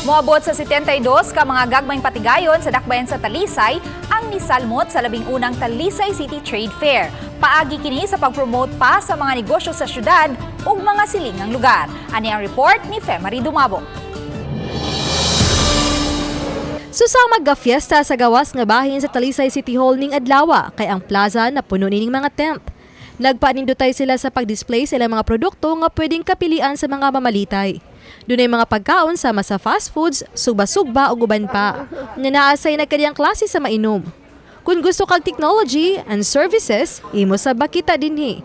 Moabot sa 72 ka mga gagmayng patigayon sa dakbayan sa Talisay ang nisalmot sa 11ng Talisay City Trade Fair. Paagi kini sa pag-promote pa sa mga negosyo sa syudad ug mga silingang lugar. Ani ang report ni Femary Dumabo. Susama ga-fiesta sa gawas nga bahin sa Talisay City Hall ning adlawa kay ang plaza na puno nining mga tent. Nagpanindutay sila sa pag-display sa ilang mga produkto nga pwedeng kapilian sa mga mamalitay. Dunay mga pagkaon sama sa fast foods, sugba-sugba ug uban pa. Nga naa say nagkadiyang klase sa mainom. Kung gusto kag technology and services, imo sa makita dinhi.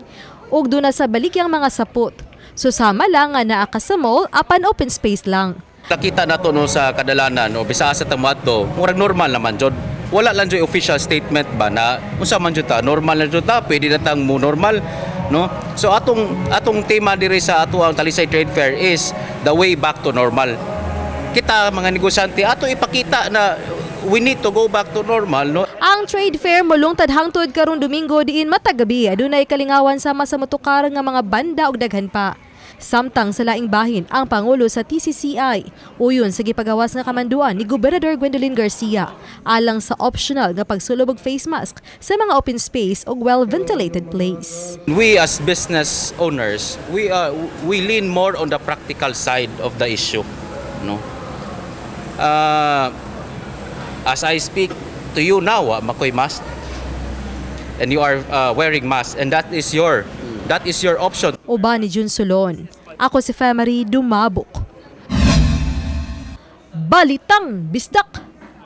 Ug duna sa balikyang mga sapot. Susama lang nga naa ka sa mall apan open space lang. Nakita nato, no, sa kadalanan, no, bisa sa tamato, murag normal naman jud. Wala lang jud official statement ba na unsa man jud ta, normal na jud ta, pwede na tang mo normal, no? So atong atong tema diri sa ato ang Talisay Trade Fair is the way back to normal. Kita mga negosyante, ato ipakita na we need to go back to normal, no? Ang trade fair molungtad hangtod karong Domingo diin matag gabi adunay kalingawan sama sa motokar nga mga banda ug daghan pa. Samtang sa laing bahin, ang Pangulo sa TCCI uyon sa gipagawas nga kamanduan ni Gobernador Gwendolyn Garcia alang sa optional nga pagsulob og face mask sa mga open space ug well-ventilated place. We as business owners, we lean more on the practical side of the issue, no? As I speak to you now, makoy mask, and you are wearing mask, and that is your option. Uban ni Jun Solon. Ako si Femary Dumabok. Balitang Bisdak!